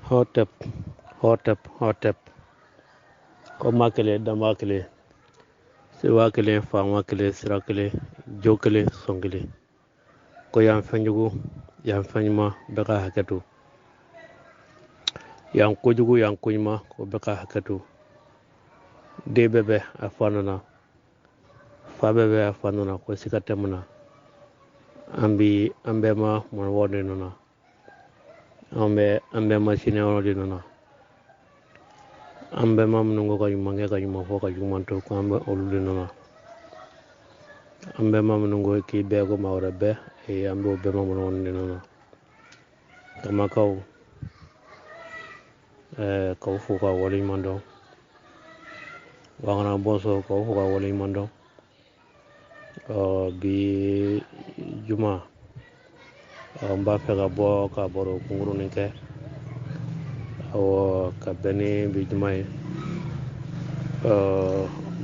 Hotep, Hotep, Hotep. Ko ma kelen, danba kelen, sewa kelen, faama kelen, sira kelen, jo kelen, sɔn kelen. Ko yan fɛnjugu, yan fɛn ɲuman, bɛɛ ka hakɛ to. Yan kojugu, yan koɲuman, ko bɛɛ ka hakɛ to. Den bɛɛ bɛ a fa nɔ na, fa bɛɛ bɛ a fa nɔ na, ko siga tɛ mun na. An bi an bɛɛ ma mɔnɔbɔ de nɔ na. An bɛ an bɛɛ ma sinayɔrɔ de nɔ na. An bɛɛ ma minnu ko ka ɲuman kɛ ka ɲuman fɔ ka juguman to, ko an bɛ olu de nɔ na. An bɛɛ ma minnu ko k'i bɛɛ ko maa wɛrɛ bɛɛ, ee an b'o bɛɛ ma mɔnɔbɔ de nɔ na. Kamakaw, k'aw fo ka waleɲuman dɔn. Wagana Bɔnsɔn, k'aw fo ka waleɲuman dɔn. Bi juma, n b'a fɛ ka bɔ ka baro kunkurunin kɛ. Awɔ, ka bɛn ni bi juma ye.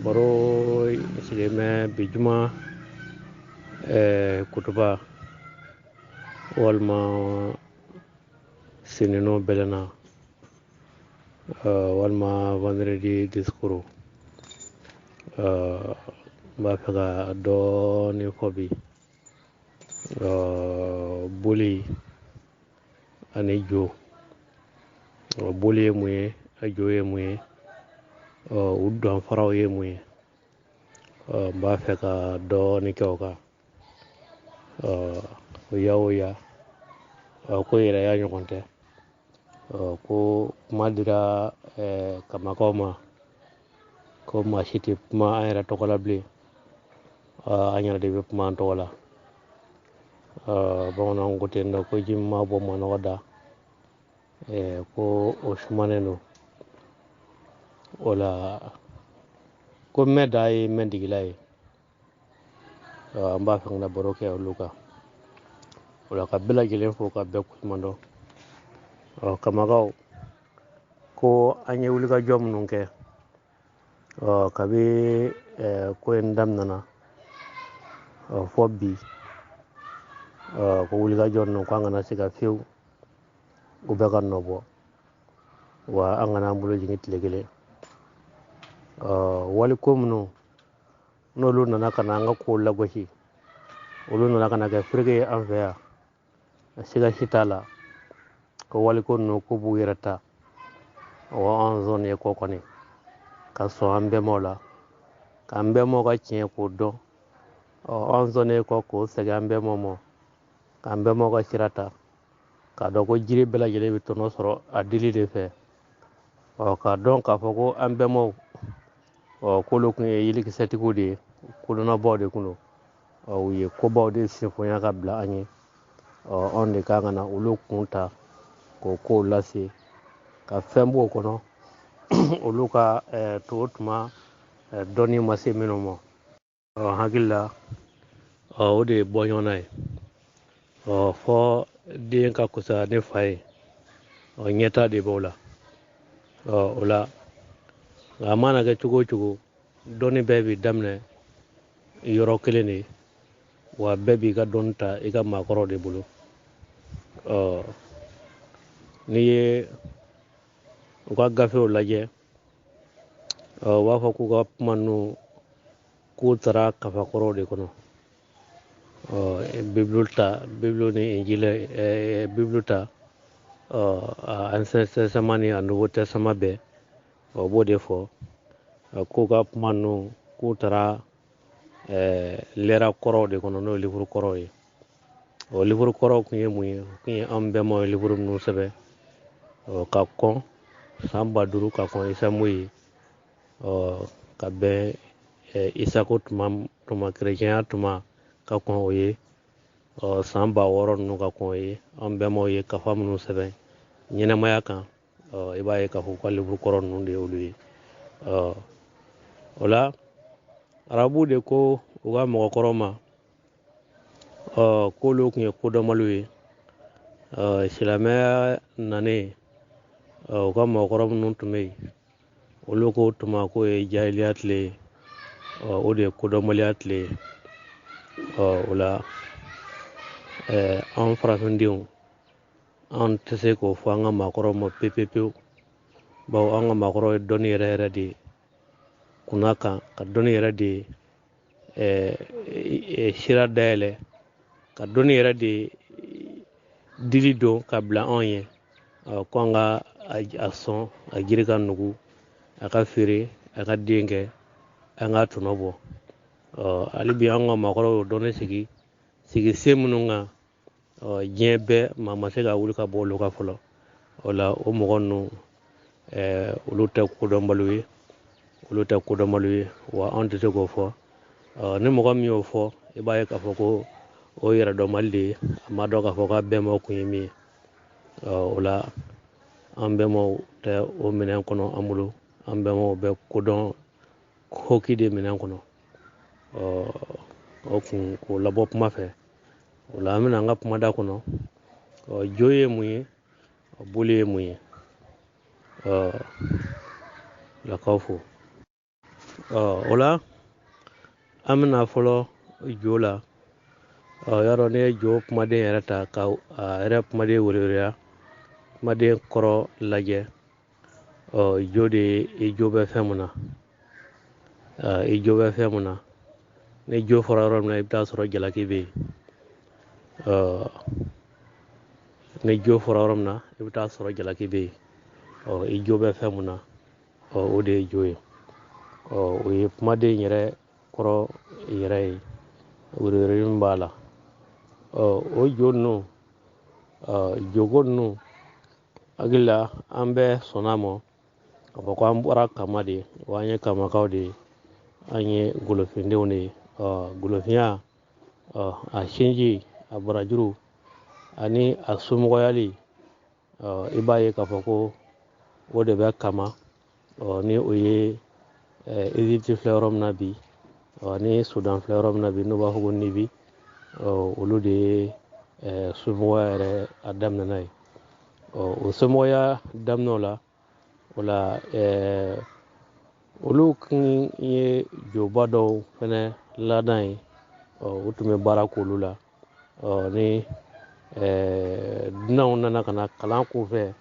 Baro sigilen bɛ bi juma, kutuba walima senino bɛlɛnna, walima vendredi discours. N b'a fɛ ka dɔɔnin fɔ bi. Boli ani jo. Boli ye mun ye, a jo ye mun ye, u danfaraw ye mun ye. N b'a fɛ ka dɔɔnin kɛ o kan. O ya o ya, ko yɛrɛya ɲɔgɔn tɛ. Ko kuma dira kamakaw ma ko maa si tɛ kuma an yɛrɛ tɔgɔ la bilen. An yɛrɛ de bɛ kuma an tɔgɔ la. Bamananw ko ten nɔ ko ji min ma bɔ manɔgɔ da, ko o sumanen don. O la ko mɛn da ye mɛn digila ye. An b'a fɛ ka baro kɛ olu kan. O la ka bɛɛ lajɛlen fo ka bɛɛ koɲuman dɔn. Kamakaw, ko an ye wulikajɔ minnu kɛ, kabi ko in daminɛna, fɔ bi, ko wulikajɔ ninnu ko an kana se ka fiyewu, u bɛɛ ka nɔ bɔ, wa an kana an bolo jigin tile kelen. Waliko minnu n'olu nana ka na an ka kow lagosi, olu nana ka na kɛ fereke ye an fɛ yan, siga si t'a la ko waliko ninnu k'u b'u yɛrɛ ta. Wa an zɔn ye kɔ kɔni ka sɔn an bɛnbaw la, k'an bɛnbaw ka tiɲɛ k'o dɔn. An zɔn ye kɔ k'o segin an bɛnbaw ma, k'an bɛnbaw ka sira ta, k'a dɔn ko jiri bɛɛ lajɛlen bɛ tɔnɔ sɔrɔ a dili de fɛ. K'a dɔn k'a fɔ ko an bɛnbaw, k'olu tun ye yirikisɛtigiw de ye, kodɔnnabaw de tun don. U ye kobaw de senfonya ka bila an ye. Anw de kan ka na olu kun ta k'o kow lase, ka fɛn b'o kɔnɔ olu ka to tuma dɔnni ma se minnu ma. Hakili la, o de ye bɔ ɲɔgɔnna ye. Fɔ den ka kusa ne fa ye, ɲɛta de b'o la. O la nka a mana kɛ cogo o cogo, dɔnni bɛɛ b'i daminɛ yɔrɔ kelen de, wa bɛɛ b'i ka dɔnni ta i ka maakɔrɔw de bolo. N'i ye u ka gafew lajɛ, u b'a fɔ k'u ka kuma ninnu k'u taara kafakɔrɔw de kɔnɔ. Bibulu ta, Bibulu ni Injili, Bibulu ta, Ancien Testament ni a Nouveau Testament bɛɛ, o b'o de fɔ. K'u ka kuma ninnu k'u taara lɛra kɔrɔw de kɔnɔ, n'o ye livre kɔrɔw ye. O livre kɔrɔw tun ye mun ye? O tun ye an bɛnbaw ye livre minnu sɛbɛn, ka kɔn san 5000 ka kɔn Isa ye, ka bɛn Isa ko tuma kerecɛnya tuma ka kɔn o ye, san 6000 ninnu ka kɔn o ye. An bɛnbaw ye kafa minnu sɛbɛn ɲɛnɛmaya kan, i b'a ye k'a fɔ ka livre kɔrɔ ninnu de ye olu ye. O la arabuw de ko u ka mɔgɔkɔrɔ ma, k'olu tun ye kodɔnbaliw ye. Silamɛya nanen, u ka mɔgɔkɔrɔ minnu tun bɛ yen, olu ko tuma k'o ye jahiliya tile ye, o de ye kodɔnbaliya tile ye. O la, anw farafindenw, An tɛ se k'o fɔ an ka maakɔrɔw ma pewu pewu, bawo an ka maakɔrɔw ye dɔnni yɛrɛ yɛrɛ de ye kunna kan, ka dɔnni yɛrɛ de ye sira dayɛlɛ, ka dɔnni yɛrɛ de dili don ka bila anw ye, ko an ka a sɔn, a jiri ka nugu, a ka feere, a ka den kɛ, an ka tɔnɔ bɔ. Hali bi an ka maakɔrɔw y'o dɔnni sigi sen minnu kan, diɲɛ bɛɛ maa ma se ka wuli ka bɔ olu kan fɔlɔ. O la o mɔgɔ ninnu, olu tɛ kodɔnbaliw ye, olu tɛ kodɔnbaliw ye, wa anw tɛ se k'o fɔ. Ni mɔgɔ min y'o fɔ, i b'a ye k'a fɔ ko o yɛrɛdɔnbali de ye, a ma dɔn k'a fɔ k'a bɛnbaw kun ye min ye. O la an bɛnbaw tɛ o minɛn kɔnɔ an bolo, an bɛnbaw bɛ kodɔn hoki de minɛn kɔnɔ. O kun k'o labɔ kuma fɛ. O la an bɛna an ka kumada kɔnɔ. Jo ye mun ye, boli ye mun ye? Lakaw fo. O la an bɛna fɔlɔ jo la. Yɔrɔ n'i ye jo kumaden yɛrɛ ta ka a yɛrɛ kumaden weleweleya, kumaden kɔrɔ lajɛ, jo de ye i jo bɛ fɛn mun na. I jo bɛ fɛn mun na. Ni jo fɔra yɔrɔ min na, i bɛ taa sɔrɔ jalaki bɛ yen. Ni jo fɔra yɔrɔ min na, i bɛ taa sɔrɔ jalaki bɛ yen. I jo bɛ fɛn mun na, o de ye jo ye. O ye kumaden yɛrɛ kɔrɔ yɛrɛ ye, welewele min b'a la. O jo ninnu, joko ninnu, hakili la an bɛɛ sɔnna ma k'a fɔ ko an bɔra kama de, wa an ye kamakaw de ye, an ye golofindenw de ye. Golofinya, a sinji, a barajuru ani a somɔgɔyali, i b'a ye k'a fɔ ko o de bɛ kama. Ni o ye Egypte filɛ yɔrɔ min na bi, ni Sudan filɛ yɔrɔ min na bi, n'u b'a fɔ ko Nibi, olu de ye somɔgɔya yɛrɛ a daminɛna ye. O somɔgɔya daminɛ la, o la olu kun ye joba dɔw fɛnɛ ladan ye. U tun bɛ baara k'olu la. Ni dunanw nana ka na kalan k'u fɛ,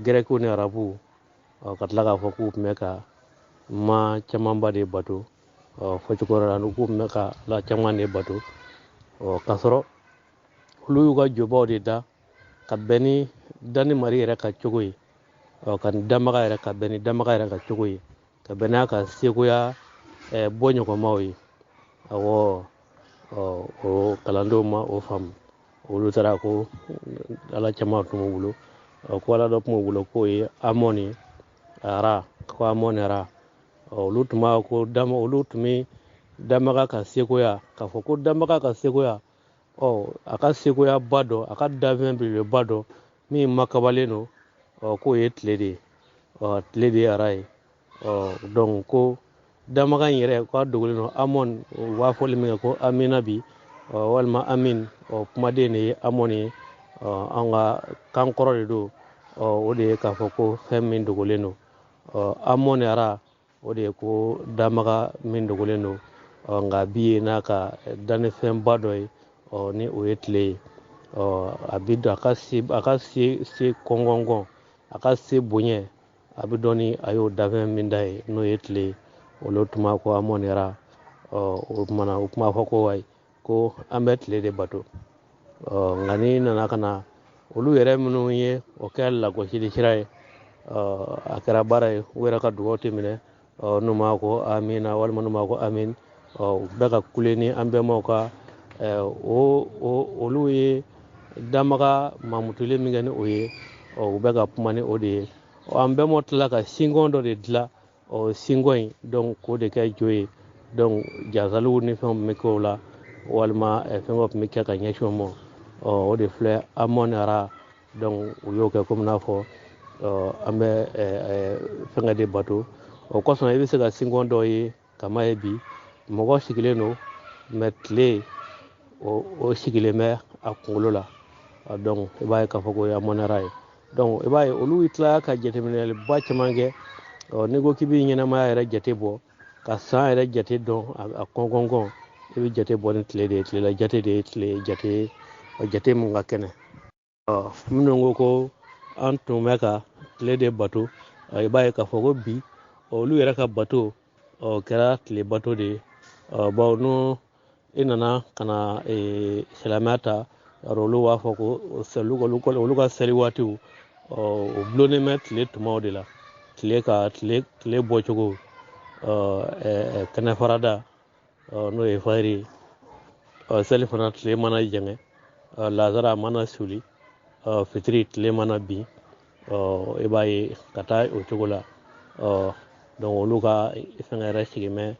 gɛrɛkiw ni arabuw, ka tila k'a fɔ k'u tun bɛ ka ma camanba de bato. Fɔcogo wɛrɛ la, k'u tun bɛ ka ala caman de bato. K'a sɔrɔ olu y'u ka jobaw de da ka bɛn ni danni mari yɛrɛ ka cogo ye, ka ni danbaga yɛrɛ ka bɛn ni danbaga yɛrɛ ka cogo ye, ka bɛn n'a ka segoya bɔ ɲɔgɔnmaw ye. Awɔ, o kalandenw ma o faamu. Olu taara ko ala caman tun b'u bolo. Ko ala dɔ tun b'u bolo k'o ye Amɔn ye, Ara, ko Amɔn Ara. Olu tun b'a ko dama, olu tun bɛ danbaga ka segoya, k'a fɔ ko danbaga ka segoya, a ka segoya ba dɔ, a ka danfɛn belebeleba dɔ min makabalen don, k'o ye tile de ye. Tile de ye Ara ye. Donc ko danbaga in yɛrɛ k'a dogolen don Amɔn, u b'a fɔli min kɛ ko Amina bi, walima Amin, kumaden de ye Amɔn ye. An ka kan kɔrɔ de don. O de ye k'a fɔ ko fɛn min dogolen don. Amɔn Ara, o de ye ko danbaga min dogolen don. Nka bi ye n'a ka dannifɛnba dɔ ye, ni o ye tile ye. A bi don a ka se, a ka se, se kɔngɔngɔn, a ka se bonya, a bɛ dɔn ni a y'o danfɛn min da ye, n'o ye tile ye. Olu tun b'a ko Amɔn Ara. O tuma na, u tun b'a fɔ ko ayi, ko an bɛ tile de bato. Nka n'i nana ka na olu yɛrɛ minnu ye o kɛ lagosili sira ye, a kɛra baara ye, u yɛrɛ ka dugawu tɛ minɛ. N'u m'a ko amina walima n'u m'a ko amin, u bɛ ka kule ni an bɛnbaw ka, olu ye danbaga mamutuli min kɛ ni o ye, u bɛ ka kuma ni o de ye. An bɛnbaw tilala ka sinkɔn dɔ de dilan, sinkɔn in donc k'o de kɛ jo ye. Donc jasaliw ni fɛnw bɛ kɛ o la, walima fɛn tun bɛ kɛ ka ɲɛsin o ma. O de filɛ Amɔn Ara. Donc u y'o kɛ komi n'a fɔ, an bɛ fɛnkɛ de bato. O kosɔn i bɛ se ka sinkɔn dɔ ye kama ye bi, mɔgɔ sigilen don, mɛ tile o sigilen bɛ a kunkolo la. Donc i b'a ye k'a fɔ k'o ye Amɔn Ara ye. Donc i b'a ye olu tilala ka jateminɛliba caman kɛ. N'i ko k'i bɛ ɲɛnamaya yɛrɛ jate bɔ, ka san yɛrɛ jate dɔn a kɔnkɔnkɔn, i bɛ jate bɔ ni tile de ye. Tilela jate de ye tile jate, jate mun ka kɛnɛ. Minnu ko ko an tun bɛ ka tile de bato, i b'a ye k'a fɔ ko bi olu yɛrɛ ka bato kɛra tile bato de ye. Bawo n'o i nana ka na silamɛya ta, olu b'a fɔ ko olu ka seli waatiw o dulonnen bɛ tile tumaw de la, tile ka tile bɔcogo, kɛnɛfarada n'o ye fajiri ye, seli fana tile mana jɛngɛ, lazara mana suli, fitiri tile mana bin, i b'a ye ka taa o cogo la. Donc olu ka fɛngɛ yɛrɛ sigilen bɛ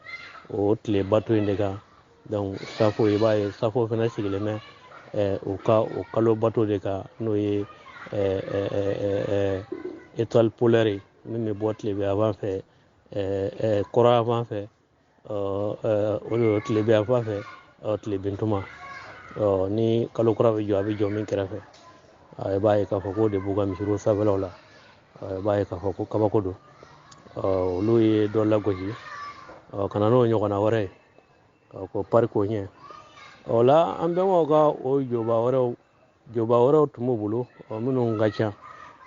o tile bato in de kan. Donc safo, i b'a ye safo fana sigilen bɛ u ka o kalo bato de kan, n'o ye étoile polaire ye min bɛ bɔ tilebin yanfan fɛ, kɔrɔn yanfan fɛ, o de ye tilebin yanfan fɛ, tilebin tuma. Ni kalo kura bɛ jɔ, a bɛ jɔ min kɛrɛfɛ, i b'a ye k'a fɔ k'o de b'u ka misiriw sanfɛlaw la. I b'a ye k'a fɔ ko kabako don. Olu ye dɔ lagosi ka na n'o ɲɔgɔnna wɛrɛ ye ko pari k'o ɲɛ. O la an bɛnbaw ka o joba wɛrɛw tun b'u bolo minnu ka ca.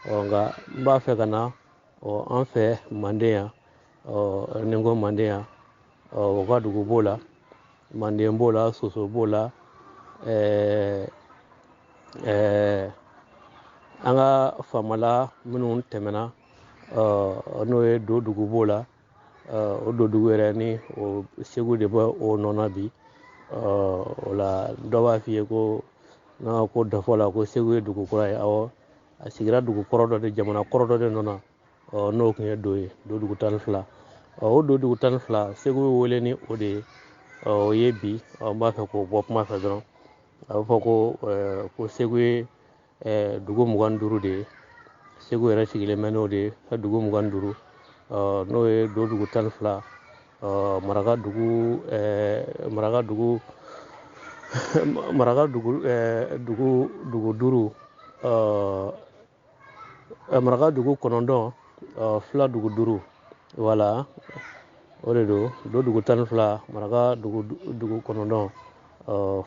Nka n b'a fɛ ka na an fɛ Manden yan. Ni n ko Manden yan, o ka dugu b'o la, Manden b'o la, Soso b'o la, an ka faamala minnu tɛmɛna, n'o ye Do dugu b'o la, o Do dugu yɛrɛ ni o Segu de bɛ o nɔ na bi. O la dɔ b'a f'i ye ko n'a ko dɔfɔ la ko Segu ye dugu kura ye. Awɔ, a sigira dugu kɔrɔ dɔ de, jamana kɔrɔ dɔ de nɔ na, n'o tun ye Do ye, Do dugu 12. O Do dugu 12, Segu bɛ wele ni o de ye. O ye bi, n b'a fɛ k'o bɔ kuma fɛ dɔrɔn. A bɛ fɔ ko Segu ye dugu 25 de ye. Segu yɛrɛ sigilen bɛ n'o de ye, dugu 25, n'o ye Do dugu 12, Maraka dugu, Maraka dugu, Maraka dugu, dugu, dugu duuru, Maraka dugu 9, Fila dugu 5. Wala o de don, Do dugu 12, Maraka dugu 9,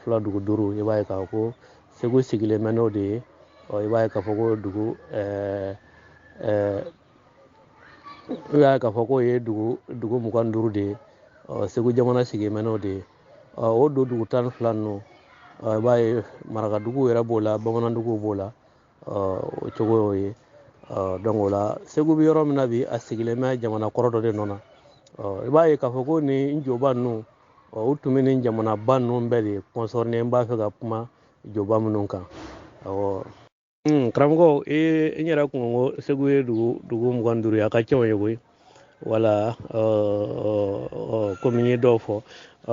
Fila dugu 5. I b'a ye k'a fɔ ko Segu sigilen bɛ n'o de ye. I b'a ye k'a fɔ ko dugu, i b'a ye k'a fɔ k'o ye dugu 25 de ye. Segu jamana sigilen bɛ n'o de ye. O Do dugu 12 ninnu, i b'a ye Marakadugu yɛrɛ b'o la, Bamananduguw b'o la, o cogo y'o ye. Donc o la Segu bɛ yɔrɔ min na bi, a sigilen bɛ jamana kɔrɔ dɔ de nɔ na. I b'a ye k'a fɔ ko nin joba ninnu, u tun bɛ nin jamanaba ninnu bɛɛ de concerné. N b'a fɛ ka kuma joba minnu kan. Awɔ. Karamɔgɔ, n yɛrɛ kun ko Segu ye dugu 25 ye, a ka ca o ye koyi. Wala, komi n ye dɔw fɔ,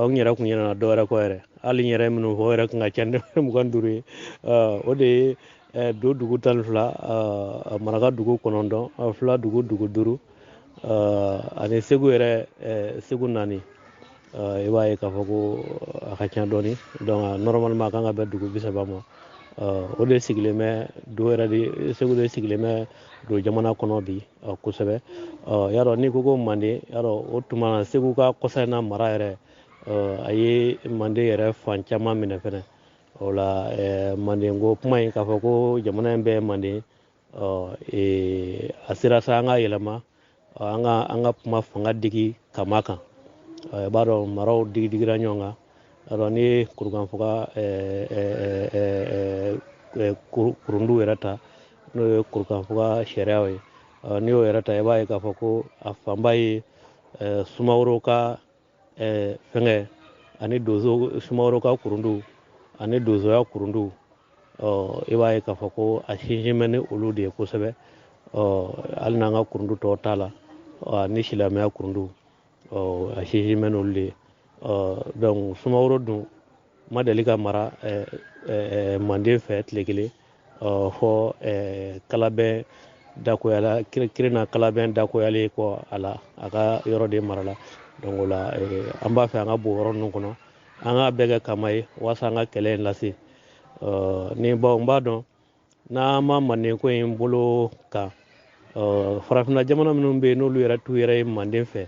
n yɛrɛ kun ɲinɛna dɔ wɛrɛ kɔ yɛrɛ. Hali n yɛrɛ minnu fɔ, o yɛrɛ kun ka ca ni 25 ye. O de ye Do dugu 12, Maraka dugu 9, Fila dugu 5, ani Segu yɛrɛ, Segu 4. I b'a ye k'a fɔ ko a ka ca dɔɔni. Donc normalement a kan ka bɛn dugu 30 ma. O de sigilen bɛ Do yɛrɛ de, Segu de sigilen bɛ Do jamana kɔnɔ bi kosɛbɛ. Y'a dɔn n'i ko ko Manden, y'a dɔn o tuma na Segu ka kɔsa in na mara yɛrɛ, a ye Manden yɛrɛ fan caman minɛ fɛnɛ. O la Manden ko kuma in k'a fɔ ko jamana in bɛɛ ye Manden, a sera sa an ka yɛlɛma, an ka kuma fanga digi kama kan. I b'a dɔn maraw digidigira ɲɔgɔn kan. A dɔn n'i ye Kurukanfuga, kurundu yɛrɛ ta, n'o ye Kurukanfuga sariyaw ye, n'i y'o yɛrɛ ta, i b'a ye k'a fɔ ko a fanba ye Sumaworo ka fɛngɛ ani Donso, Sumaworo ka kurundu ani Donsoya kurundu. I b'a ye k'a fɔ ko a sinsin bɛ ni olu de ye kosɛbɛ. Hali n'an ka kurundu tɔw t'a la, ni silamɛya kurundu, a sinsin bɛ n'olu de ye. Donc Sumaworo dun ma deli ka mara Manden fɛ tile kelen, fɔ kalabɛn dakoyala, kirina kalabɛn dakoyalen kɔ a la, a ka yɔrɔ de mara la. Donc o la, an b'a fɛ an ka bɔ yɔrɔ ninnu kɔnɔ, an k'a bɛɛ kɛ kama ye walasa an ka kɛlɛ in lase. Ni bawo n b'a dɔn n'an ma Manden ko in bolo kan, farafinna jamana minnu bɛ yen n'olu yɛrɛ t'u yɛrɛ ye Manden fɛ,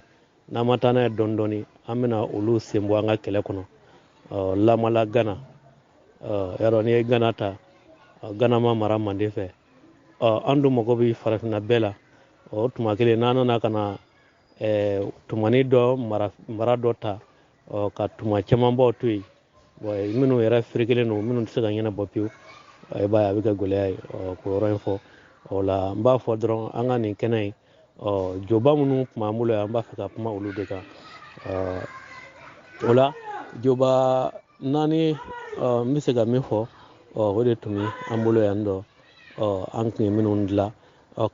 n'an ma taa n'a ye dɔɔni dɔɔni, an bɛna olu sen bɔ an ka kɛlɛ kɔnɔ. Lamala Gana, y'a dɔn n'i ye Gana ta, Gana ma mara Manden fɛ. An dun mago bɛ farafinna bɛɛ la. O tuma kelen n'an nana ka na tumani dɔ mara dɔ ta, ka tuma camanbaw to yen, minnu yɛrɛ ferekelen don, minnu tɛ se ka ɲɛnabɔ pewu, i b'a ye a bɛ kɛ gɛlɛya ye. K'o yɔrɔ in fɔ. O la n b'a fɔ dɔrɔn an ka nin kɛnɛ in, joba minnu tun b'an bolo yan, an b'a fɛ ka kuma olu de kan. O la joba 4, n bɛ se ka min fɔ, o de tun bɛ an bolo yan dɔ, an tun ye minnu dilan,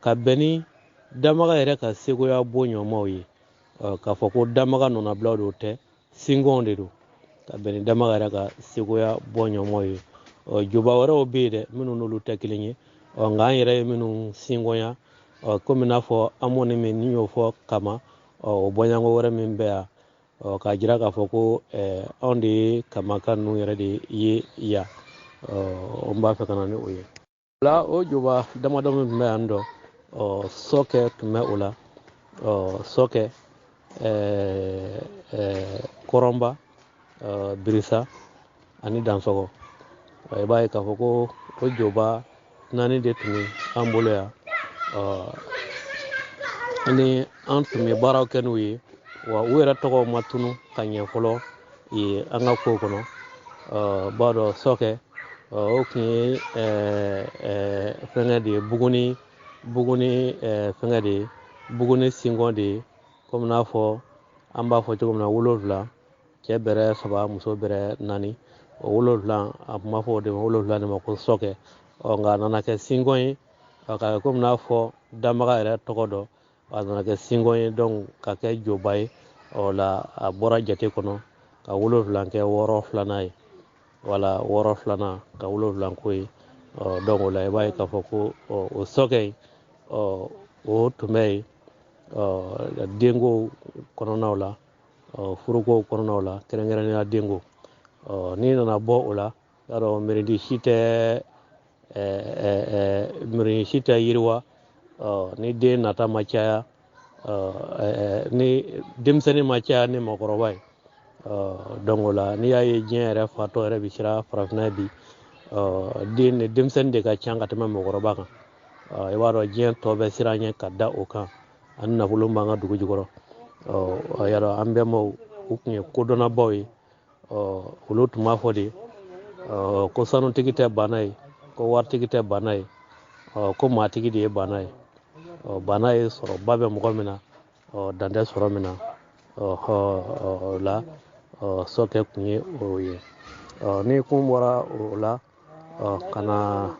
ka bɛn ni Damaga yɛrɛ ka segoya bɔɲɔgɔnmaw ye. K'a fɔ ko Damaga nɔnabilaw de tɛ, singɔnw de don, ka bɛn ni Damaga yɛrɛ ka segoya bɔɲɔgɔnmaw ye. Joba wɛrɛw bɛ yen dɛ, minnu n'olu tɛ kelen ye, nka an yɛrɛ ye minnu singɔnya, komi n'a fɔ amɔni min ni y'o fɔ kama, o bɔɲɔgɔnko wɛrɛ min bɛ yan, k'a jira k'a fɔ ko anw de ye kamaka ninnu yɛrɛ de ye yan. N b'a fɛ ka na ni o ye. O la o joba damadɔ min tun bɛ yan dɔ, sɔkɛ tun bɛ o la, sɔkɛ, kɔrɔnba, birisa ani dansɔgɔ. I b'a ye k'a fɔ ko o joba 4 de tun bɛ an bolo yan. Ni an tun bɛ baaraw kɛ n'u ye, wa u yɛrɛ tɔgɔw ma tunu ka ɲɛ fɔlɔ an ka kow kɔnɔ. B'a dɔn sɔkɛ, o tun ye fɛngɛ de ye, buguni, buguni, fɛngɛ de ye, buguni singɔn de ye, komi n'a fɔ an b'a fɔ cogo min na 7, cɛ bɛrɛ 3, muso bɛrɛ 4. O 7, a tun b'a fɔ o de ma, 7 de ma ko sɔkɛ. Nka a nana kɛ singɔn ye, ka kɛ komi n'a fɔ Damaga yɛrɛ tɔgɔ dɔ, a nana kɛ singɔn ye, donc ka kɛ joba ye. O la a bɔra jate kɔnɔ ka 7 kɛ 6 filanan ye, wala 6 filanan ka 7 ko ye. Donc o la i b'a ye k'a fɔ ko o sɔkɛ in, o tun bɛ yen, denko kɔnɔnaw la, furuko kɔnɔnaw la, kɛrɛnkɛrɛnnenya denko. N'i nana bɔ o la, y'a dɔn mirindi si tɛ, mirindi si tɛ yiriwa. Ni den nata ma caya, ni denmisɛnnin ma caya ni mɔgɔkɔrɔba ye. Donc o la n'i y'a ye diɲɛ yɛrɛ fatɔ yɛrɛ bɛ siran farafinna bi, den ni denmisɛnnin de ka ca ka tɛmɛ mɔgɔkɔrɔba kan. I b'a dɔn diɲɛ tɔ bɛ siran ɲɛ ka da o kan, ani nafolo b'an ka dugu jukɔrɔ. Y'a dɔn an bɛnbaw u tun ye kodɔnnabaw ye. Olu tun b'a fɔ de, ko sanutigi tɛ bana ye, ko waritigi tɛ bana ye, ko maatigi de ye bana ye. Bana ye sɔrɔba bɛ mɔgɔ min na, dan tɛ sɔrɔ min na. O la, sɔkɛ tun ye o ye. Ni kun bɔra o la, ka na,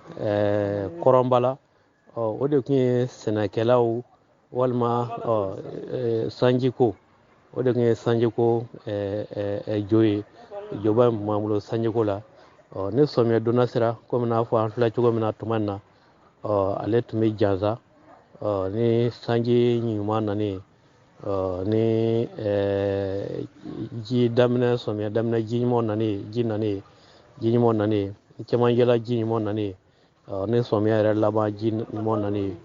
kɔrɔnba la, o de tun ye sɛnɛkɛlaw walima, sanjiko, o de tun ye sanjiko, jo ye. Joba in tun b'an bolo sanjiko la. Ni sɔmiya donna sera, komi n'a fɔ an filɛ cogo min na tuma in na, ale tun bɛ jansa. Ni sanji ɲuman nalen, ni, ji daminɛ, sɔmiya daminɛ ji ɲuman nalen, ji nalen, ji ɲuman nalen, cɛmancɛla ji ɲuman nalen, ni sɔmiya yɛrɛ laban ji ɲuman nalen,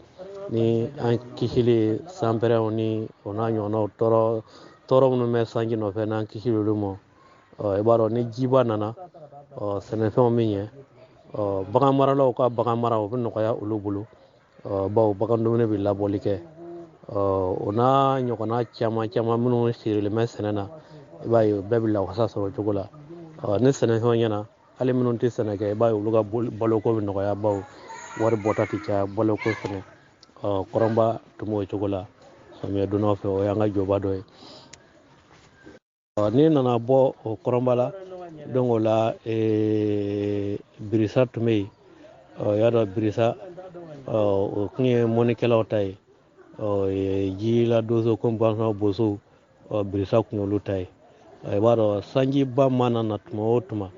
ni an kisili sanpɛrɛnw ni o n'a ɲɔgɔnnaw tɔɔrɔ minnu bɛ sanji nɔfɛ, n'an kisili olu ma, i b'a dɔn ni jiba nana, sɛnɛfɛnw bɛ ɲɛ, bagan maralaw ka bagan mara o bɛ nɔgɔya olu bolo, bawo bagan dumuni bɛ labɔli kɛ. O n'a ɲɔgɔnna caman caman minnu sirilen bɛ sɛnɛ na, i b'a ye o bɛɛ bɛ lawasa sɔrɔ o cogo la. Ni sɛnɛfɛnw ɲɛna, hali minnu tɛ sɛnɛ kɛ, i b'a ye olu ka baloko bɛ nɔgɔya, bawo wari bɔta tɛ caya baloko fɛnɛ. Kɔrɔnba tun b'o cogo la samiya donnaw fɛ, o y'an ka joba dɔ ye. N'i nana bɔ o kɔrɔnba la, donc o la, birisa tun bɛ yen. Y'a dɔn birisa, o tun ye mɔnnikɛlaw ta ye. Ji la donso komi bagan bosow, birisa tun y'olu ta ye. I b'a dɔn sanjiba mana na tuma o tuma,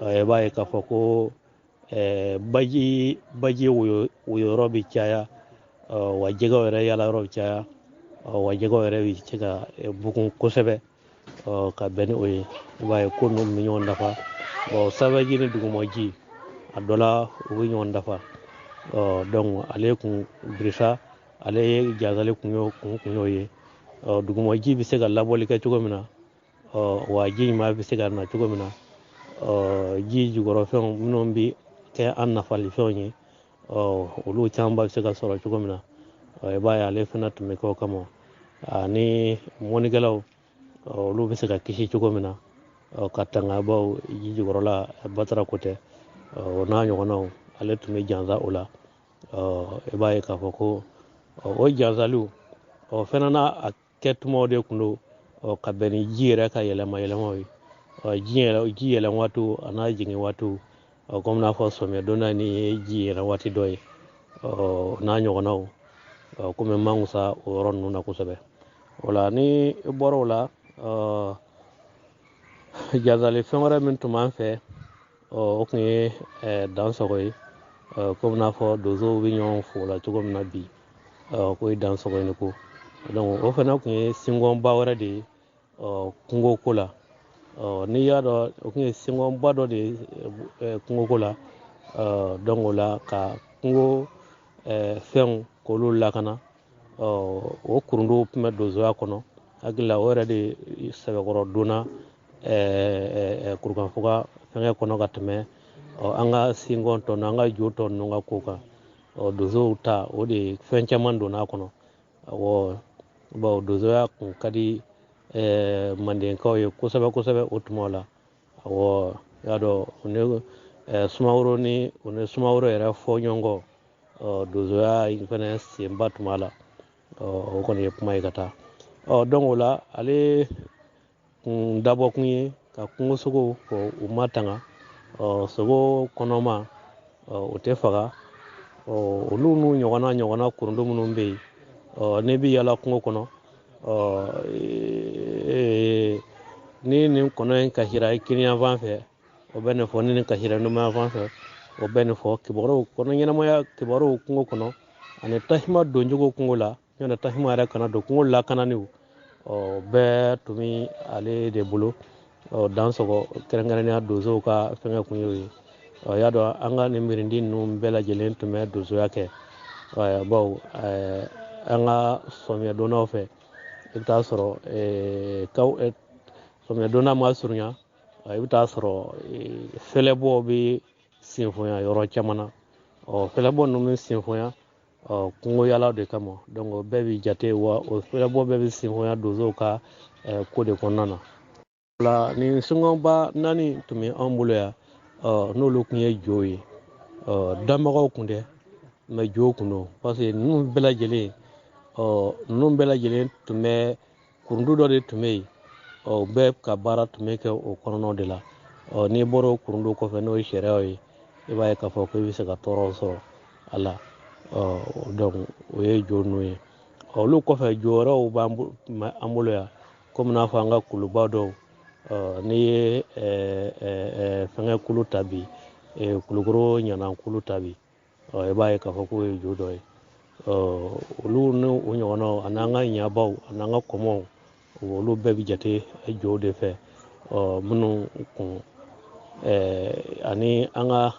i b'a ye k'a fɔ ko, baji woyo yɔrɔ bɛ caya, wa jɛgɛw yɛrɛ yala yɔrɔ bɛ caya, wa jɛgɛw yɛrɛ bɛ se ka bugun kosɛbɛ, ka bɛn ni o ye. I b'a ye ko ninnu bɛ ɲɔgɔn dafa. Bon, sanfɛji ni dugumɔji a dɔ la u bɛ ɲɔgɔn dafa. Donc ale kun birisa, ale ye jazali kun y'o kun kun y'o ye. Dugumɔji bɛ se ka labɔli kɛ cogo min na, wa ji ɲuman bɛ se ka na cogo min na, ji jukɔrɔfɛnw minnu bɛ kɛ an nafalifɛnw ye, olu camanba bɛ se ka sɔrɔ cogo min na. I b'a ye ale fana tun bɛ kɛ o kama, ani mɔnnikɛlaw olu bɛ se ka kisi cogo min na ka tanga baw ji jukɔrɔla batara ko tɛ, o n'a ɲɔgɔnnaw, ale tun bɛ jansa o la. I b'a ye k'a fɔ ko o jansaliw o fana n'a a kɛtumaw de tun don, ka bɛn ni ji yɛrɛ ka yɛlɛma yɛlɛmaw ye, ji yɛlɛn waatiw a n'a jigin waatiw, komi n'a fɔ sɔmiya donda ni ye ji yɛlɛn waati dɔ ye, o n'a ɲɔgɔnnaw, komi mankusa o yɔrɔ ninnu na kosɛbɛ. O la ni i bɔra o la, jansali fɛn wɛrɛ min tun b'an fɛ, o tun ye dansɔgɔ ye, komi n'a fɔ donsow bɛ ɲɔgɔn fo la cogo min na bi, k'o ye dansɔgɔ ye ko. Donc o fana tun ye sinkɔnba wɛrɛ de ye kungo ko la. N'i y'a dɔn o tun ye sinkɔnba dɔ de ye kungo ko la, donc o la ka kungo fɛnw k'olu lakana, o kurunduw tun bɛ donsoya kɔnɔ. Hakili la o yɛrɛ de sɛbɛkɔrɔ donna kurukanfuga fɛngɛ kɔnɔ ka tɛmɛ an ka sinkɔn tɔ ninnu, an ka jo tɔ ninnu ka ko kan. Donsow ta o de fɛn caman donna a kɔnɔ. Awɔ, bawo donsoya kun ka di mandenkaw ye kosɛbɛ kosɛbɛ o tuma la. Awɔ, i y'a dɔn u ni Sumaworo ni u ni Sumaworo yɛrɛ fɔ ɲɔgɔn kɔ, donsoya in fɛnɛ senba tun b'a la. O kɔni ye kuma ye ka taa. Donc o la ale kun dabɔ kun ye ka kungosogow k'u matanga, sogo kɔnɔma, o tɛ faga. Olu n'u ɲɔgɔnna ɲɔgɔnna kurundu minnu bɛ yen, n'i bɛ yaala kungo kɔnɔ, ni nin kɔnɔ in kasira i kiniyanfan fɛ, o bɛ nin fɔ, ni nin kasira numanyanfan fɛ, o bɛ nin fɔ. Kibaruw kɔnɔ ɲɛnamaya kibaruw kungo kɔnɔ ani tasuma doncogo kungo la, ɲɔntɛ tasuma yɛrɛ kana don kungo lakananiw, bɛɛ tun bɛ ale de bolo. Dansɔgɔ kɛrɛnkɛrɛnnenya donsow ka fɛngɛ kun y'o ye. Y'a dɔn an ka nin mirindi ninnu bɛɛ lajɛlen tun bɛ donsoya kɛ. Bawo an ka sɔmiya dondaw fɛ, i bɛ taa sɔrɔ sɔmiya donda ma surunya, i bɛ taa sɔrɔ fɛlɛbɔ bɛ senfonya yɔrɔ caman na. Fɛlɛbɔ ninnu bɛ senfonya kungo yala de kama. Donc o bɛɛ bɛ jate wa o fɛlɛbɔ bɛɛ bɛ senfonya donsow ka ko de kɔnɔna na. O la nin sinkɔnba naani tun bɛ anw bolo yan, n'olu tun ye jow ye. Danbagaw kun tɛ, mɛ jow kun don, parce que ninnu bɛɛ lajɛlen, ninnu bɛɛ lajɛlen tun bɛ kurundu dɔ de tun bɛ yen, bɛɛ ka baara tun bɛ kɛ o kɔnɔnaw de la. N'i bɔra o kurundu kɔfɛ n'o ye sariyaw ye, i b'a ye k'a fɔ ko i bɛ se ka tɔɔrɔw sɔrɔ a la. Donc o ye jo ninnu ye. Olu kɔfɛ jo wɛrɛw b'an bolo yan, komi n'a fɔ an ka kuluba dɔw. N'i ye fɛngɛ kulu ta bi, Kulukoro ɲana kulu ta bi, i b'a ye k'a fɔ k'o ye jo dɔ ye. Olu ni o ɲɔgɔnnaw ani an ka ɲabaw ani an ka kɔmɔw, olu bɛɛ bɛ jate jow de fɛ. Minnu kun ani an ka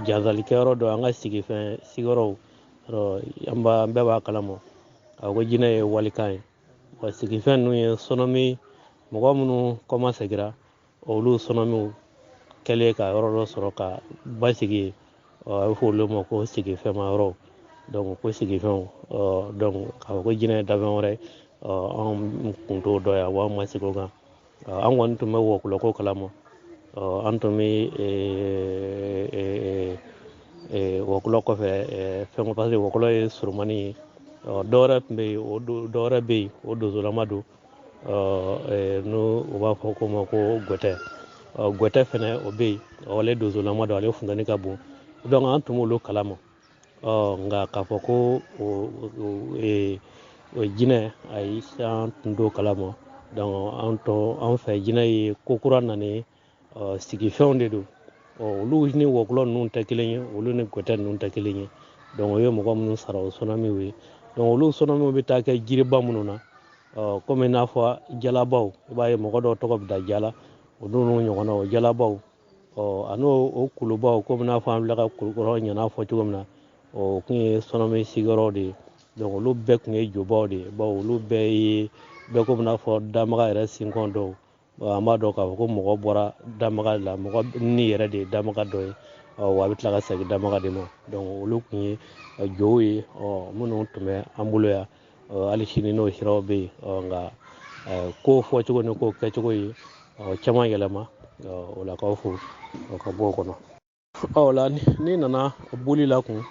jansalikɛyɔrɔ dɔ, an ka sigifɛn sigiyɔrɔw, an bɛɛ b'a kalama a ko jinɛ ye walikan ye. Wa sigifɛn ninnu ye sɔnɔmi mɔgɔ minnu kɔmasegira, olu sɔnɔmiw kɛlen ka yɔrɔ dɔ sɔrɔ ka basigi yen, a bɛ fɔ olu ma ko sigifɛnma yɔrɔw. Donc ko sigifɛnw, donc k'a fɔ ko jinɛ ye dafɛn wɛrɛ ye, anw kun t'o dɔn yan, wa an ma sigi o kan. An kɔni tun bɛ wɔkulɔko kalama, an tun bɛ wɔkulɔ kɔfɛ fɛn, parce que wɔkulɔ ye surumani ye. Dɔ wɛrɛ tun bɛ yen, o dɔ wɛrɛ bɛ yen, o donsolama don, n'o u b'a fɔ ko ma ko gɔtɛ. Gɔtɛ fɛnɛ o bɛ yen, ale donsolama don, ale funteni ka bon. Donc an tun b'olu kalama. Nka k'a fɔ ko o jinɛ, ayi, an tun t'o kalama. Donc an fɛ jinɛ ye ko kura nalen, sigifɛnw de don. Olu ni wɔkulɔ ninnu tɛ kelen ye, olu ni gɔtɛ ninnu tɛ kelen ye. Donc o ye mɔgɔ minnu sara o sɔnɔmiw ye. Donc olu sɔnɔmiw bɛ taa kɛ jiriba minnu na, komi n'a fɔ jalabaw, i b'a ye mɔgɔ dɔw tɔgɔ bɛ da jala, olu n'u ɲɔgɔnnaw jalabaw, ani o kulubaw, komi n'a fɔ an filɛ ka kulukɔrɔ ɲana fɔ cogo min na, o tun ye sɔnɔmi sigiyɔrɔ de ye. Donc olu bɛɛ tun ye jobaw de ye, bawo olu bɛɛ ye bɛɛ komi n'a fɔ damaga yɛrɛ sinkɔn dɔw. An b'a dɔn k'a fɔ ko mɔgɔ bɔra damaga la, mɔgɔ ni yɛrɛ de ye damaga dɔ ye. Wa a bɛ tila ka segin damaga de ma. Donc olu tun ye jow ye, minnu tun bɛ an bolo yan. Hali sini n'o siraw bɛ yen, nka ko fɔcogo ni ko kɛcogo ye caman yɛlɛma. O la k'aw fo ka bɔ o kɔnɔ. O la n'i nana boli la kun,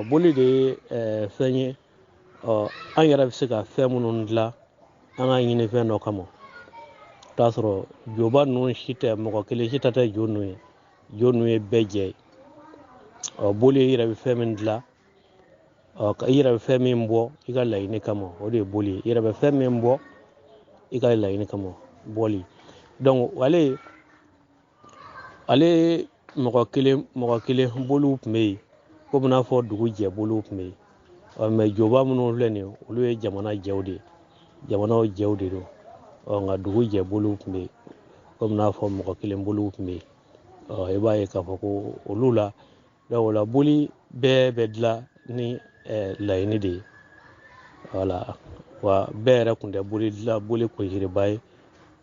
boli de ye fɛn ye, an yɛrɛ bɛ se ka fɛn minnu dilan an ka ɲini fɛn dɔ kama. I t'a sɔrɔ joba ninnu si tɛ, mɔgɔ kelen si ta tɛ jo ninnu ye. Jo ninnu ye bɛɛ jɛ ye. Boli i yɛrɛ bɛ fɛn min dilan, i yɛrɛ bɛ fɛn min bɔ i ka laɲini kama, o de ye boli ye. I yɛrɛ bɛ fɛn min bɔ i ka laɲini kama, bɔli. Donc ale mɔgɔ kelen boliw tun bɛ yen, komi n'a fɔ dugu jɛ boliw tun bɛ yen. Mɛ joba minnu filɛ nin ye, olu ye jamana jɛw de ye, jamanaw jɛw de don. Nka dugu jɛ boliw tun bɛ yen, komi n'a fɔ mɔgɔ kelen boliw tun bɛ yen. I b'a ye k'a fɔ ko olu la, donc o la boli bɛɛ bɛ dilan ni laɲini de ye. Wala wa bɛɛ yɛrɛ tun tɛ boli dilan boli kunjiriba ye,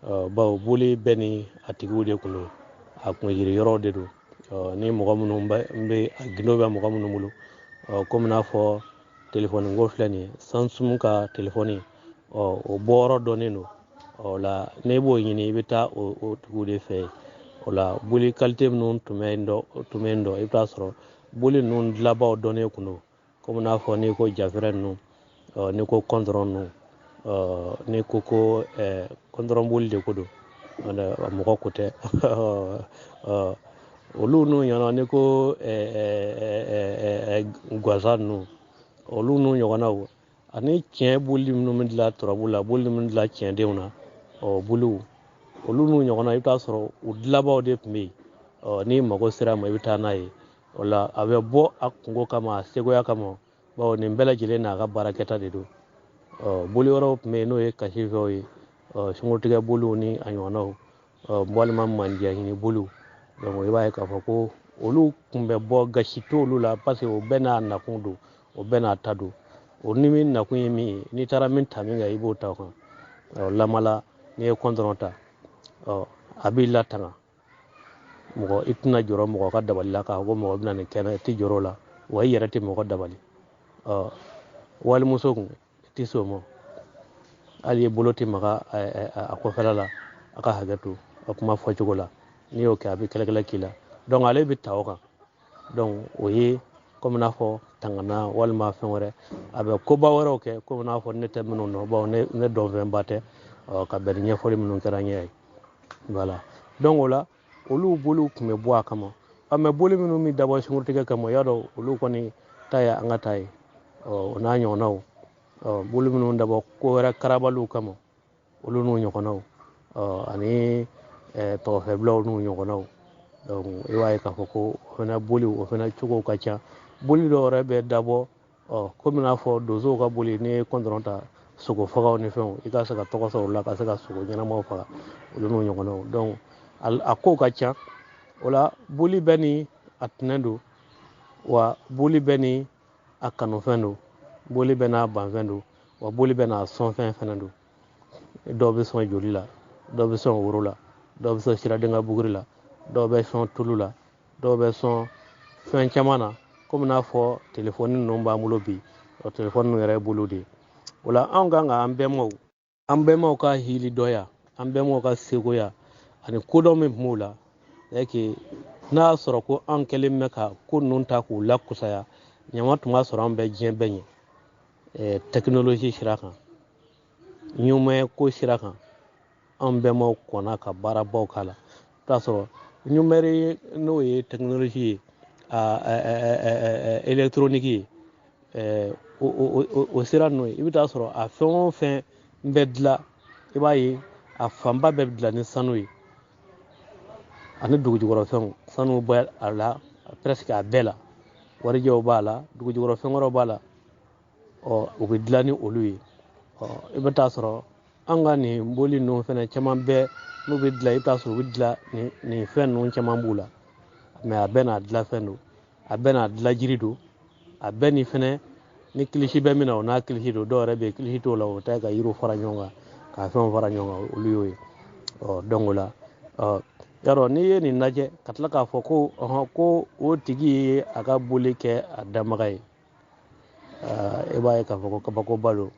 bawo boli bɛɛ ni a tigiw de kun don, a kunjiri yɔrɔw de don. Ni mɔgɔ minnu bɛ a gindo bɛ mɔgɔ minnu bolo, komi n'a fɔ telefɔni ko filɛ nin ye, Samsung ka telefɔni, o bɔyɔrɔ dɔnnen don. O la n'i b'o ɲini, i bɛ taa o tigiw de fɛ yen. O la boli kalite minnu tun bɛ yen dɔn, i bɛ taa sɔrɔ boli ninnu dilanbaw dɔnnen kun don. Komi n'a fɔ n'i ko jafɛrɛ ninnu, n'i ko kɔntɔrɔn ninnu, n'i ko ko kɔntɔrɔn boli de ko don, mɔgɔ ko tɛ. Olu n'u ɲɔgɔnna, n'i ko gansan ninnu, olu n'u ɲɔgɔnnaw, ani tiɲɛ boli minnu bɛ dilan turabu la, boli minnu dilan tiɲɛdenw na, boliw olu n'u ɲɔgɔnna, i bɛ taa sɔrɔ u dilanbaw de tun bɛ yen. N'i mago sera a ma, i bɛ taa n'a ye. O la a bɛ bɔ a kungo kama, a segoya kama, bawo nin bɛɛ lajɛlen n'a ka baarakɛta de don. Boli wɛrɛw tun bɛ yen, n'o ye kasifɛnw ye, sunkurutigɛ boliw ni a ɲɔgɔnnaw, walima mandiya ɲini boliw. Donc i b'a ye k'a fɔ ko olu tun bɛ bɔ gasi t'olu la, parce que o bɛɛ n'a nakun don, o bɛɛ n'a ta don. O ni min nakun ye min ye, n'i taara min ta min kan, i b'o ta o kan. Lamala n'i ye kɔntɔrɔn ta, a b'i latanga. Mɔgɔ i tɛna jɔrɔ mɔgɔ ka dabali la k'a fɔ ko mɔgɔ bɛna nin kɛ, i tɛ jɔrɔ o la, wa i yɛrɛ tɛ mɔgɔ dabali. Walimuso kun i tɛ se o ma, hali i bolo tɛ maga a kɔfɛla la, a ka hakɛ to a kuma fɔcogo la, n'i y'o kɛ a bɛ kɛlɛkɛlɛ k'i la. Donc ale bɛ ta o kan. Donc o ye komi n'a fɔ tangana walima fɛn wɛrɛ, a bɛ koba wɛrɛw kɛ komi n'a fɔ ne tɛ minnu dɔn, bawo ne dɔnfɛnba tɛ, ka bɛn ni ɲɛfɔli minnu kɛra n ɲɛ ye. Voilà. Donc o la olu boliw tun bɛ bɔ a kama. Mɛ boli minnu bɛ dabɔ sunkurutigɛ kama, y'a dɔn olu kɔni ta ye an ka ta ye, o n'a ɲɔgɔnnaw. Boli minnu dabɔ ko wɛrɛ karabaliw kama, olu n'u ɲɔgɔnnaw, ani tɔgɔfɛbilaw n'u ɲɔgɔnnaw. Donc i b'a ye k'a fɔ ko o fana boliw, o fana cogow ka ca. Boli dɔw yɛrɛ bɛ dabɔ, komi n'a fɔ donsow ka boli, n'i ye kɔntɔrɔn ta, sogo fagaw ni fɛnw, i ka se ka tɔgɔ sɔrɔ o la, ka se ka sogo ɲɛnamaw faga, olu n'u ɲɔgɔnnaw. Donc a kow ka ca. O la boli bɛɛ ni a tɛnɛ don, wa boli bɛɛ ni a kanufɛn don, boli bɛɛ n'a banfɛn don, wa boli bɛɛ n'a sɔnfɛn fɛnɛ don. Dɔw bɛ sɔn joli la, dɔw bɛ sɔn woro la, dɔw bɛ sɔn siraden ka buguri la, dɔw bɛ sɔn tulu la, dɔw bɛ sɔn fɛn caman na, komi n'a fɔ telefɔni ninnu b'an bolo bi, o telefɔni ninnu yɛrɛ ye bolo de ye. O la anw kan ka an bɛnbaw ka hili dɔya, an bɛnbaw ka segoya ani kodɔn min tun b'u la, n'a y'a sɔrɔ ko an kɛlen bɛ ka ko ninnu ta k'u lakusaya, ɲama tun b'a sɔrɔ an bɛ diɲɛ bɛɛ ɲɛ tɛkinolozi sira kan, ɲumanya ko sira kan, an bɛnbaw kɔnna ka baarabaw k'a la. I t'a sɔrɔ ɲumɛri n'o ye tɛkinolozi ye, électronique ye, o sira ninnu ye, i bɛ taa sɔrɔ a fɛn o fɛn bɛ dilan, i b'a ye a fanba bɛɛ bɛ dilan ni sanu ye, ani dugujukɔrɔfɛnw. Sanu bɛ a la presque a bɛɛ la, warijɛw b'a la, dugujukɔrɔfɛn wɛrɛw b'a la, u bɛ dilan ni olu ye. I bɛ taa sɔrɔ an ka nin boli ninnu fɛnɛ caman bɛɛ n'u bɛ dilan, i bɛ taa sɔrɔ u bɛ dilan nin fɛn ninnu caman b'u la, mɛ a bɛɛ n'a dilanfɛn don, a bɛɛ n'a dilanjiri don, a bɛɛ ni fɛnɛ ni kilisi bɛ min na o n'a kilisi don. Dɔw yɛrɛ bɛ yen kilisi t'o la, o ta ka yiriw fara ɲɔgɔn kan, ka fɛnw fara ɲɔgɔn kan, olu y'o ye. Donc o la Yarɔ n'i ye nin lajɛ ka tila k'a fɔ ko ɔhɔn ko o tigi ye a ka boli kɛ a danbaga ye, e b'a ye k'a fɔ ko kabakoba don.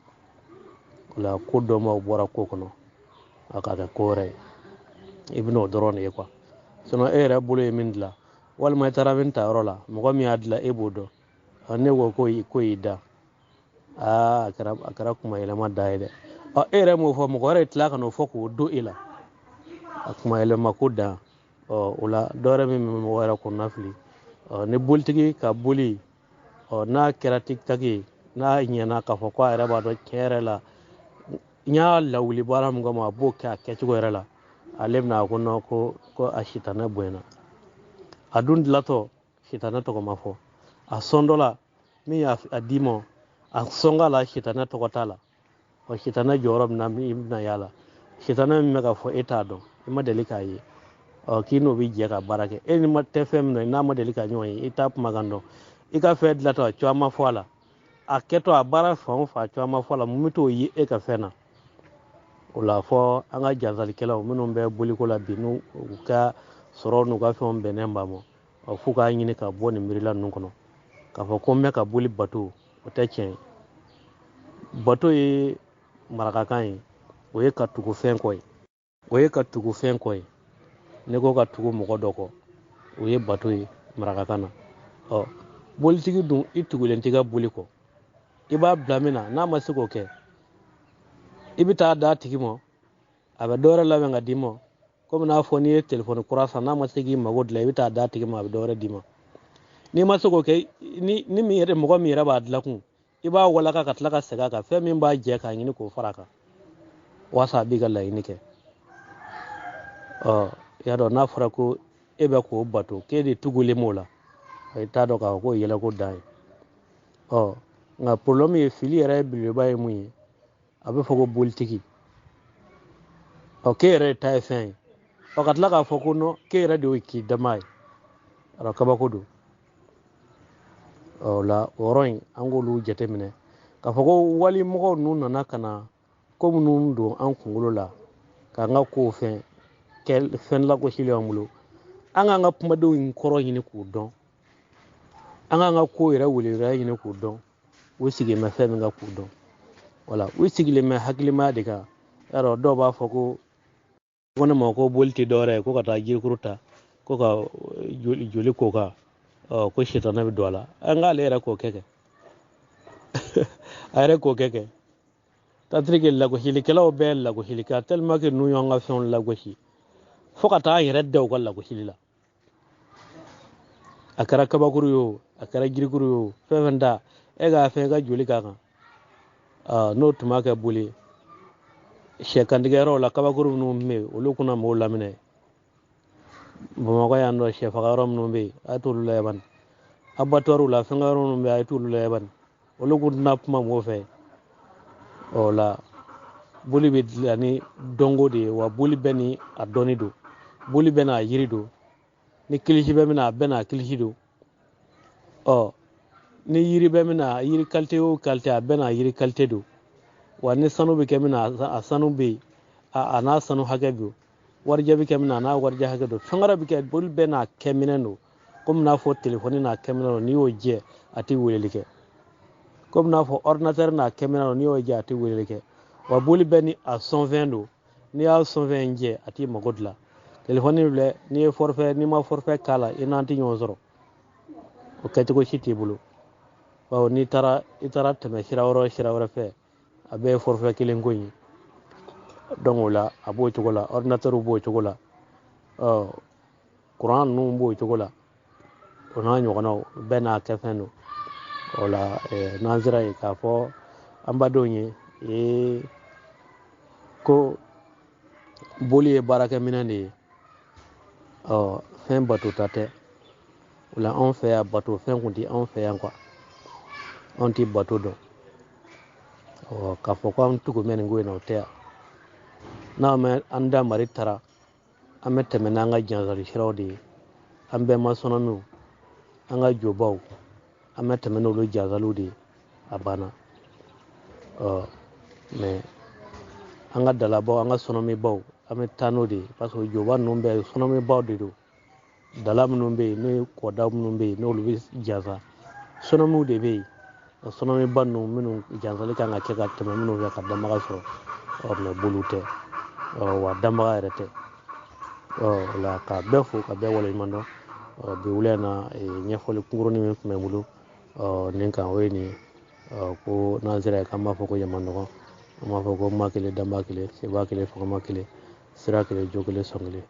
O la ko dɔ ma bɔra ko kɔnɔ a ka kɛ ko wɛrɛ ye, i bɛn'o dɔrɔn de ye quoi. Sinon e yɛrɛ bolo ye min dilan, walima i taara min ta yɔrɔ la, mɔgɔ min y'a dilan e b'o dɔn. Ne ko ko y'i da, aa a kɛra kuma yɛlɛma da ye dɛ. E yɛrɛ m'o fɔ, mɔgɔ wɛrɛ tila ka n'o fɔ k'o don e la, a kuma yɛlɛma ko dan. O la dɔ wɛrɛ min bɛ mɔgɔ yɛrɛ kɔnɔna fili, ni bolitigi ka boli, n'a kɛra tic-tac ye, n'a ɲɛna k'a fɔ ko a yɛrɛ b'a dɔn tiɲɛ yɛrɛ la n y'a lawuli baara min kama, a b'o kɛ a kɛcogo yɛrɛ la, ale bɛna ko non ko a sitanɛ bonyana. A dun dilatɔ sitanɛ tɔgɔ ma fɔ, a sɔn dɔ la min y'a d'i ma, a sɔn la sitanɛ tɔgɔ t'a la. Sitanɛ jɔyɔrɔ bɛna min bɛna y'a la, sitanɛ min bɛ ka fɔ e t'a dɔn, i ma deli k'a ye, k'i n'o bɛ jɛ ka baara kɛ, e ni ma tɛ fɛn min na n'a ma deli ka ɲɔgɔn ye, i t'a kumakan dɔn, i ka fɛn dilatɔ a cogoya ma fɔ a la, a kɛtɔ a baara fan o fan a cogoya ma fɔ a la, mun bɛ t'o ye e ka fɛn na? O la fɔ an ka jansalikɛlaw minnu bɛ boliko la bi, n'u ka sɔrɔ n'u ka fɛnw bɛnnen b'a ma, f'u k'a ɲini ka bɔ nin miirila ninnu kɔnɔ, k'a fɔ ko n bɛ ka boli bato, o tɛ tiɲɛ ye. Bato ye marakakan ye, o ye ka tugu fɛn kɔ ye, o ye ka tugu fɛn kɔ ye. Ne ko ka tugu mɔgɔ dɔ kɔ, o ye bato ye marakakan na. Bolitigi dun, i tugulen t'i ka boli kɔ, i b'a bila min na, n'a ma se k'o kɛ, i bɛ taa d'a tigi ma, a bɛ dɔ wɛrɛ labɛn ka d'i ma. Komi n'a fɔ n'i ye telefɔni kura san, n'a ma se k'i mago dilan, i bɛ taa d'a tigi ma, a bɛ dɔ wɛrɛ d'i ma. N'i ma se k'o kɛ, ni min yɛrɛ, mɔgɔ min yɛrɛ b'a dilan kun, i b'a walaka ka tila ka segin a kan, fɛn min b'a jɛ k'a ɲini k'o fara a kan, walasa a b'i ka laɲini kɛ. I y'a dɔn n'a fɔra ko e bɛ k'o bato, k'e de tugulen m'o la, i t'a dɔn k'a fɔ k'o yɛlɛko dan ye. Nka problème ye, fili yɛrɛ belebeleba ye mun ye, a bɛ fɔ ko bolitigi, k'e yɛrɛ de ta ye fɛn ye, ka tila k'a fɔ ko non k'e yɛrɛ de y'o k'i dama ye, kabako don. O la o yɔrɔ in an k'olu jateminɛ, k'a fɔ ko walimɔgɔw ninnu nana ka na ko minnu don an kunkolo la, k'an ka kow fɛn kɛ fɛn lagosili y'an bolo, an k'an ka kumadenw in kɔrɔ ɲini k'u dɔn, an k'an ka kow yɛrɛ weleweleya ɲini k'u dɔn, u sigilen bɛ fɛn min kan k'u dɔn. Wala u sigilen bɛ hakilimaya de kan. Yarɔ dɔw b'a fɔ ko ne ma ko boli tɛ dɔwɛrɛ ye, ko ka taa jirikuru ta, ko ka joli k'o kan, ko sitanɛ bɛ don a la. An k'ale yɛrɛ k'o kɛ a yɛrɛ k'o kɛ. C'est-à-dire que lagosilikɛlaw bɛɛ lagosili kɛ, tellement que ninnu y'an ka fɛnw lagosi fo ka taa an yɛrɛ da u ka lagosili la. A kɛra kabakuru ye o, a kɛra jirikuru ye o, fɛn fɛn ta e k'a fɛn i ka joli k'a kan, n'o tun b'a kɛ boli sɛ kantigɛyɔrɔw la, kabakuru minnu bɛ yen olu kunna mɔgɔw laminɛ. Bamakɔ yan nɔ, sɛ faga yɔrɔ minnu bɛ yen, a ye t'olu lajɛ bani. Abattoir la, fɛnkɛ yɔrɔ minnu bɛ yen, a ye t'olu lajɛ bani. Olu kun tɛna kuma mɔgɔw fɛ. O la boli bɛ dilan ni dɔnko de ye, wa boli bɛɛ ni a dɔnni don, boli bɛɛ n'a yiri don, ni kilisi bɛ min na, a bɛɛ n'a kilisi don. Ni yiri bɛ min na, yiri kalite o kalite, a bɛɛ n'a yiri kalite don. Wa ni sanu bɛ kɛ min na, a sanu bɛ yen, a n'a sanu hakɛ don. Warijɛ bɛ kɛ min na, a n'a warijɛ hakɛ don. Fɛn wɛrɛ bɛ kɛ, boli bɛɛ n'a kɛminɛ don. Komi n'a fɔ telefɔni n'a kɛminɛ don, n'i y'o jɛ, a tɛ weleli kɛ. Komi n'a fɔ ordinateur n'a kɛminɛ don, n'i y'o jɛ, a tɛ weleli kɛ. Wa boli bɛɛ ni a sɔnfɛn don, n'i y'a sɔnfɛn jɛ, a t'i mago dilan. Telefɔni filɛ, n'i ye forfait, n'i ma forfait k'a la, i n'an tɛ ɲɔgɔn sɔrɔ. O kɛcogo si t'i bolo. Bawo n'i taara, i taara tɛmɛ sira wɛrɛ sira wɛrɛ fɛ, a bɛɛ ye forfait kelen ko in ye. Donc o la a b'o cogo la, ordinateur b'o cogo la, courant ninnu b'o cogo la, o n'a ɲɔgɔnnaw bɛɛ n'a kɛfɛn don. O la n'an sera yen k'a fɔ an badenw ye ko boli ye baarakɛminɛn de ye, fɛn batota tɛ. O la anw fɛ yan, bato fɛn kun tɛ anw fɛ yan quoi, anw tɛ bato dɔn. K'a fɔ ko an tugu bɛ nin ko in na, o tɛ yan. N'an bɛ an da mari taara, an bɛ tɛmɛ n'an ka jansari siraw de ye, an bɛɛ ma sɔnniw, an ka jobaw, an bɛ tɛmɛ n'olu jansaliw de ye, a banna. Mɛ an ka dalabaw, an ka sɔnɔmibaw, an bɛ taa n'o de ye, parce que joba ninnu bɛɛ sɔnɔmibaw de don. Dala minnu bɛ yen, n'o ye kɔda minnu bɛ yen, n'olu bɛ jansa, sɔnɔmiw de bɛ yen. Sɔnɔmiba ninnu minnu jansali kan ka kɛ ka tɛmɛ minnu fɛ ka danbaga sɔrɔ, mɛ boliw tɛ, wa danbaga yɛrɛ tɛ. O la ka bɛɛ fo ka bɛɛ waleɲuman dɔn. Bi wula in na, ɲɛfɔli kunkurunin min tun bɛ n bolo nin kan, o ye nin ye. Ko n'an sera yen, k'an b'a fɔ ko yama nɔgɔ, an b'a fɔ ko ma kelen, danba kelen, seba kelen, fangama kelen, sira kelen, jo kelen, sɔn kelen,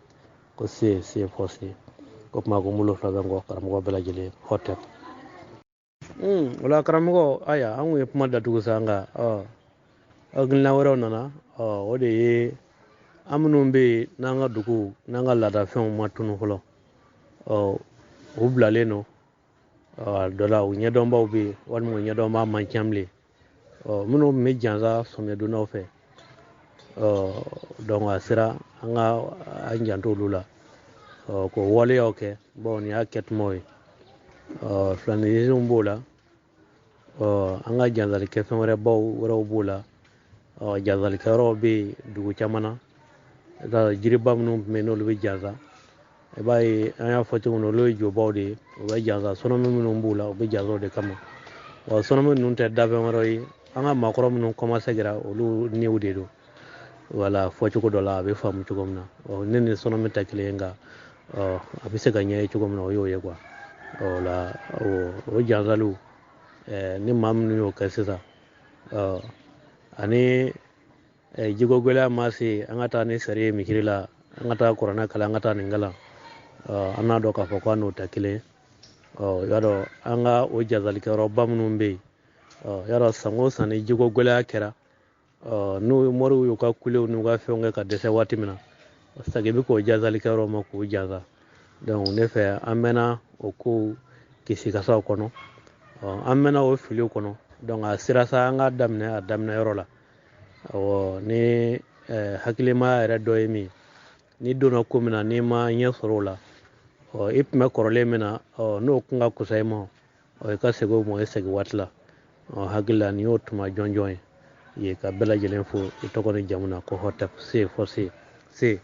ko se se fɔ se. O tuma ko n bolo fila bɛ n kɔ karamɔgɔ bɛɛ lajɛlen hɔtɛ. O la karamɔgɔ, aya, an kun ye kuma datugu sa, nka hakilina wɛrɛw nana. O de ye an minnu bɛ yen n'an ka dugu n'an ka laadafɛnw ma tunu fɔlɔ, u bilalen don. A dɔ la u ɲɛdɔnbaw bɛ yen, walima u ɲɛdɔnbaa man ca bilen. Minnu tun bɛ jansa sɔmiyɛ dondaw fɛ, donc a sera an ka an janto olu la, k'o waleyaw kɛ. Bon, nin y'a kɛtumaw ye. Filaninw b'o la, an ka jansalikɛfɛn wɛrɛ baw wɛrɛw b'o la. Jansalikɛyɔrɔw bɛ yen dugu caman na. Jiriba minnu tun bɛ yen, n'olu bɛ jansa, i b'a ye an y'a fɔ cogo min na, olu ye jobaw de ye. U bɛ jansa sɔnɔmi minnu b'u la, u bɛ jansa o de kama. Wa sɔnɔmi ninnu tɛ dafɛn wɛrɛ ye, an ka maakɔrɔ minnu kɔmasɛgira, olu niw de don. Wala fɔcogo dɔ la, a bɛ faamu cogo min na, ne ni sɔnɔmi tɛ kelen ye, nka a bɛ se ka ɲɛ ye cogo min na, o y'o ye quoi. O la o jansaliw, ni maa minnu y'o kɛ sisan, ani jiko gɛlɛya ma se an ka taa ni sari ye misiri la, an ka taa kuranɛ kalan, an ka taa nin kalan, an n'a dɔn k'a fɔ ko an n'o tɛ kelen ye. I y'a dɔn, an ka o jasalikɛyɔrɔba minnu bɛ yen, i y'a dɔn, san o san ni jiko gɛlɛya kɛra, n'u moriw y'u ka kulew n'u ka fɛnw kɛ ka dɛsɛ waati min na, segin bɛ k'o jasalikɛyɔrɔ ma k'o jasa. Donc ne fɛ, an mɛnna o kow kisikasaw kɔnɔ, an mɛnna o filiw kɔnɔ. Donc a sera sa an ka daminɛ a daminɛ yɔrɔ la. Awɔ, ni hakilimaya yɛrɛ dɔ ye min ye, n'i donna ko min na, n'i ma ɲɛ sɔrɔ o la, i tun bɛ kɔrɔlen min na, n'o kun ka kusa i ma, i ka segin o ma, i segin waati la. Hakili la nin y'o tuma jɔnjɔn ye. Ka bɛɛ lajɛlen fo i tɔgɔ ni jamu na, ko hɔtɛp se fɔ se se.